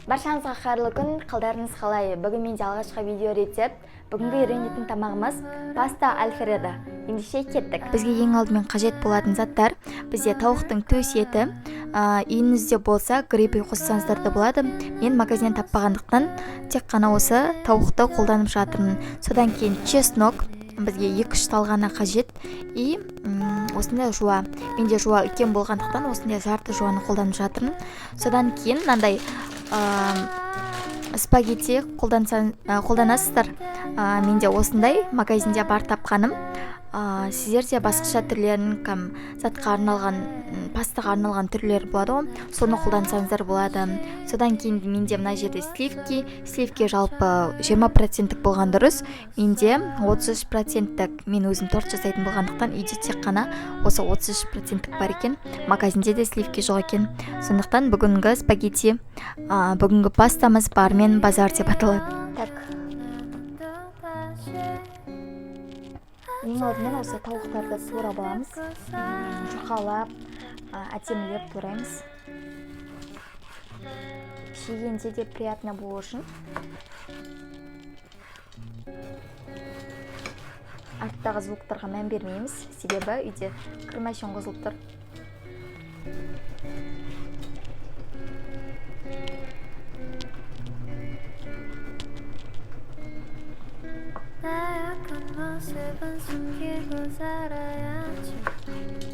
Баршаңызға қайырлы күн, қалдарыңыз қалай? Бүгін менде алғашқы видео рецепт. Бүгінгі үйренетін тамағымыз паста альфредо. Ендеше кеттік. Бізге ең алдымен қажет болатын заттар: бізде тауықтың төс еті, үйіңізде болса, грибы қоссаңыздар да болады. Мен магазиннен таппағандықтан, тек қана осы тауықты қолданып жатырмын. Содан кейін чеснок, бізге 2-3 тал ғана қажет, и осындай жуа. Менде жуа үлкен болғандықтан, осындай жарты жуаны қолданып жатырмын. Содан кейін мынандай спагетти қолданасыздар. Менде осындай магазинде бар тапқаным. Сіздер де басқаша түрлерін, кәм затқа арналған, пастаға арналған түрлері болады ғой, соны қолдансаңыздар болады. Содан кейін менде мына жерде сливки. Сливки жалпы 20 проценттік болған дұрыс, менде 33 проценттік. Мен өзім торт жасайтын болғандықтан, үйде тек қана осы 33 проценттік бар екен, магазинде де сливки жоқ екен. Сондықтан бүгінгі спагетти, бүгінгі пастамыз «Бармен базар» деп аталады. Так, ең алдымен осы тауықтарды турап аламыз. Жұқалап, әдемілеп тураймыз, жегенде де приятно болу үшін. Арттағы звуктарға мән бермейміз, себебі үйде кір машина қосылып тұр. 나약한 모습은 숨기고 살아야지.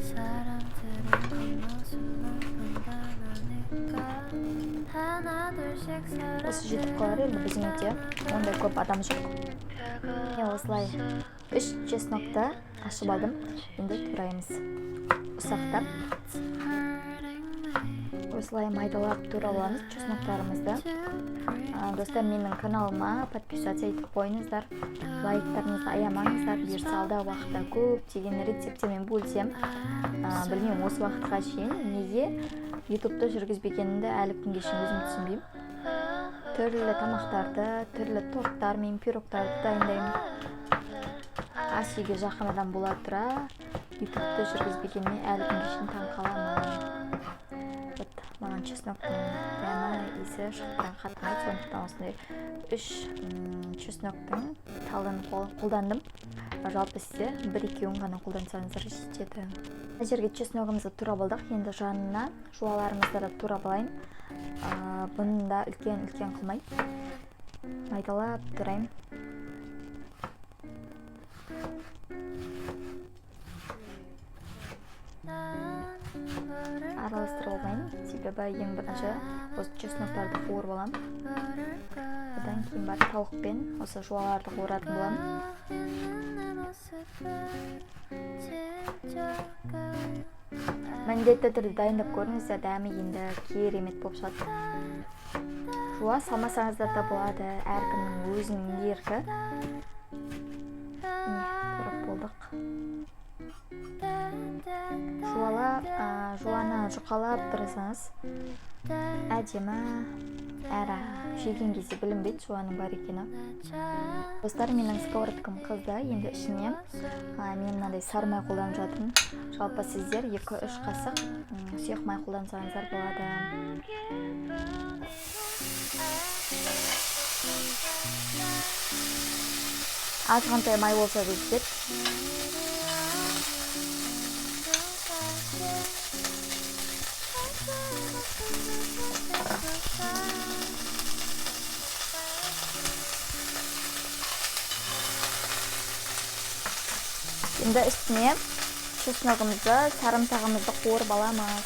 사람들은 겉모습만 판단하니까 하나 둘씩. Осы жетіп қалар енді, біздің үйде ондай көп адам жоқ. Міне, осылай үш чеснокты ашып алдым. Енді тураймыз ұсақтап, осылай майдалап турап аламыз чесноктарымызды. Достар, менің каналыма подписаться етіп қойыңыздар, лайктарыңызды аямаңыздар. Бұйырса, алдағы уақытта көптеген рецепттермен бөлісемін. Білмеймін, осы уақытқа шейін неге ютубты жүргізбегенімді әлі күнге шейін өзім түсінбеймін. Түрлі тамақтарды, түрлі торттар мен пирогтарды дайындаймын. Ас үйге жақын адам бола тұра, ютубты жүргізбегеніме әлі күнге шейін таң қаламын. Вот маған чесноктың дәмі, иісі шыққан қатты ұнайды, сондықтан осындай үш чесноктың талын қолдандым. Жалпы сіздер бір екеуін ғана қолдансаңыздар жетеді. Мына жерге чесногымызды турап алдық, енді жанына жуаларымызды да турап алайын. Бұны да үлкен үлкен қылмай, майдалап тураймын. Араластырып алмаймын, себебі ең бірінші осы чесноктарды қуырып аламын, одан кейін барып тауық пен осы жуаларды қуыратын боламын. Міндетті түрде дайындап көріңіздер, дәмі енді керемет болып шығады. Жуа салмасаңыздар да болады, әркімнің өзінің еркі. Міне, турап болдық. Жуаны жұқалап турасаңыз, әдемі әрі жеген кезде білінбейді жуаның бар екені. Достар, менің сковородкам қызды, енді ішіне мен мынандай сары май қолданып жатырмын. Жалпы сіздер 2-3 қасық сұйық май қолдансаңыздар болады. Азғантай май болса да жетеді. Енді үстіне чесногымызды, сарымсағымызды қуырып аламыз.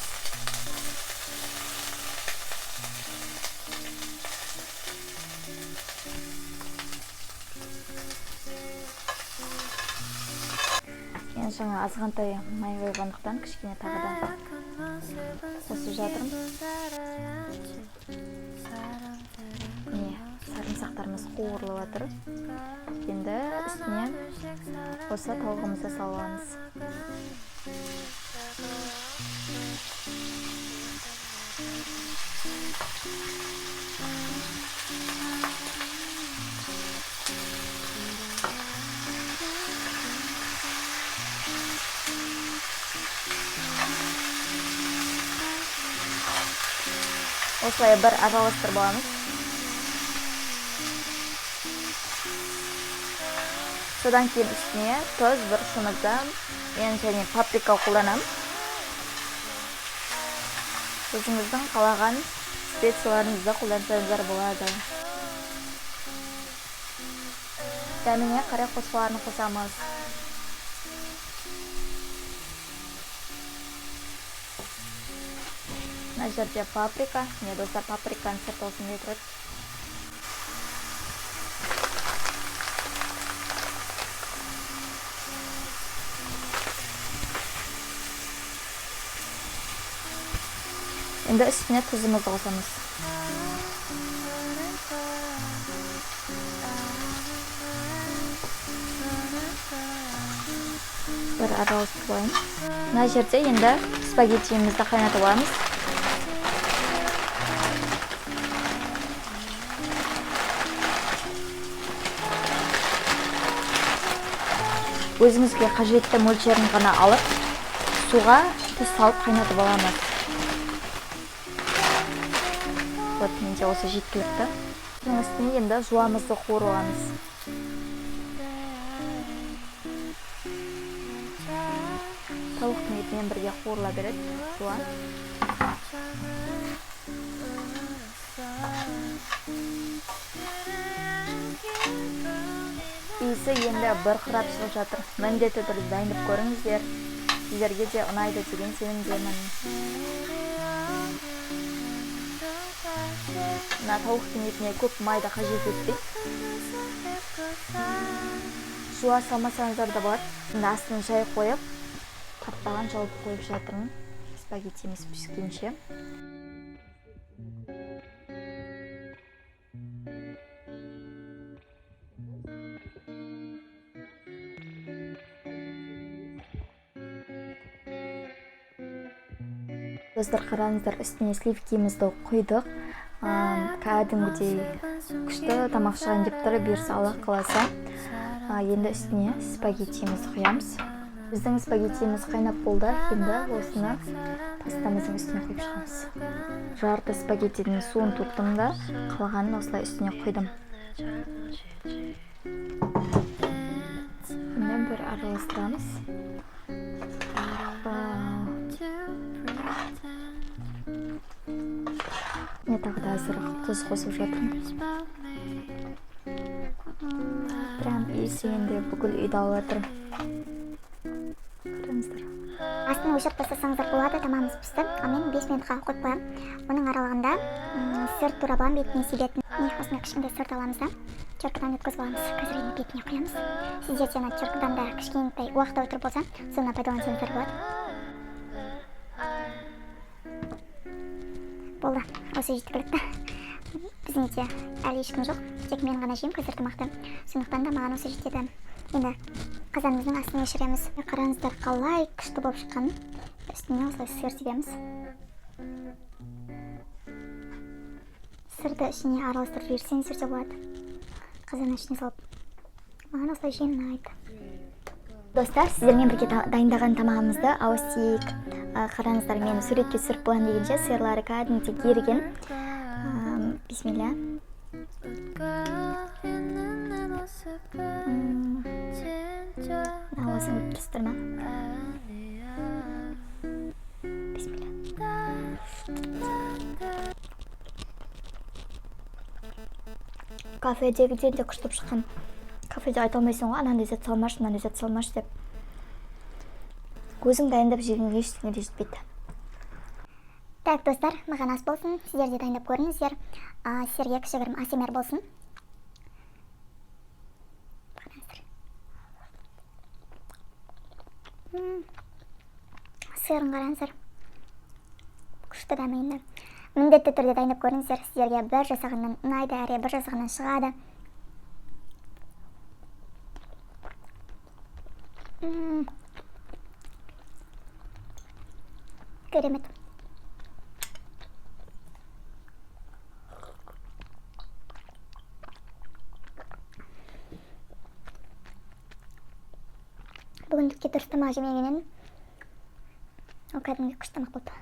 Мен жаңа азғантай май құйғандықтан, кішкене тағы да қосып жатырмын. Міне, сарымсақтарымыз қуырылып жатыр. Енді үстіне осы тауығымызды салып аламыз. Осылай бір араластырып аламыз. Содан кейін үстіне тұз, бұрышымызды, мен және паприка қолданамын. Өзіңіздің қалаған специяларыңызды қолдансаңыздар болады. Дәміне қарай қоспаларын қосамыз. Мына жерде паприка. Міне достар, паприканың сырты осындай тұрады. Енді үстіне тұзымызды қосамыз. Бір араластырып алайын. Мына жерде енді спагеттиімізді қайнатып аламыз. Өзіңізге қажетті мөлшерін ғана алып, суға тұз салып қайнатып аламыз. Вот, менде осы жеткілікті. Бұның үстіне енді жуамызды қуырып аламыз. Тауықтың етімен бірге қуырыла береді жуа. Иісі енді бұрқырап шығып жатыр. Міндетті түрде дайындап көріңіздер. Сіздерге де ұнайды деген сенімдемін. Мына тауықтың етіне көп майды қажет етпейді. Жуа салмасаңыздар да болады. Енді астын шай қойып, қаптаған жауып қойып жатырмын. Спагеттиміз піскенше. Достар, қараңыздар, үстіне сливкимізді құйдық. Кәдімгідей күшті тамақ шығайын деп тұр, бұйырса Алла қаласа. Енді үстіне спагеттимізді құямыз. Біздің спагеттиміз қайнап болды. Енді осыны пастамыздың үстіне құйып шығамыз. Жарты спагеттидің суын төктім да, қалғанын осылай үстіне құйдым. Енді бір араластырамыз. Мен тағы да азырақ тұз қосып жатырмын. Прям иісі енді бүкіл үйді алып жатыр. Қараңыздар. Астын өшіріп тастасаңыздар болады, тамағымыз пісті. Ал мен 5 минутқа қойып қоямын. Оның аралығында сыр турап аламын, бетіне себетін. Міне, осындай кішкентай сырды аламыз да, теркадан өткізіп аламыз. Қазір енді бетіне құямыз. Сіздер де ана теркадан да кішкентай уақыт отырып болса, соны пайдалансаңыздар болады. Болды, осы жеткілікті. Біздің үйде әлі ешкім жоқ, тек мен ғана жеймін қазір тамақты. Сондықтан да маған осы жетеді. Енді қазанымыздың астын өшіреміз. Қараңыздар, қалай күшті болып шыққанын. Үстіне осылай сыр себеміз. Сырды ішіне араластырып жіберсеңіздер де болады. Қазанның ішіне салып. Маған осылай жеген ұнайды. Достар, сіздермен бірге дайындаған тамағымызды ауыз тиейік. Қараңыздар, мен суретке түсіріп болайын дегенше сырлары кәдімгідей еріген. Бисмилля. Ауызым өтіп тұрсыздар ма? Бисмилля. Кафедегіден де күшті болып шыққан. Кафеде айта алмайсың ғой, анандай зат салмашы, мынандай зат салмашы деп. Өзің дайындап жегенге ештеңе де жетпейді. Так, достар, маған ас болсын. Сіздер де дайындап көріңіздер. Сіздерге кішігірім АСМР болсын. Қараңыздар. Сырын қараңыздар. Күшті дәмі енді. Міндетті түрде дайындап көріңіздер. Сіздерге бір жасағаннан ұнайды, әрі бір жасағаннан шығады. Керемет. Бүгіндікке дұрыс тамақ жемегеннен ол кәдімгі күшті тамақ болды.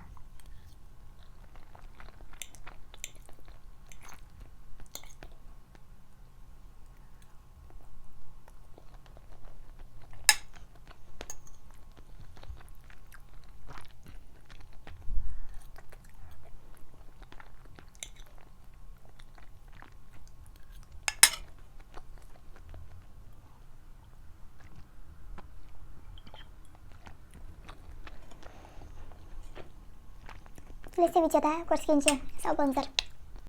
Келесі видеода көріскенше сау болыңыздар.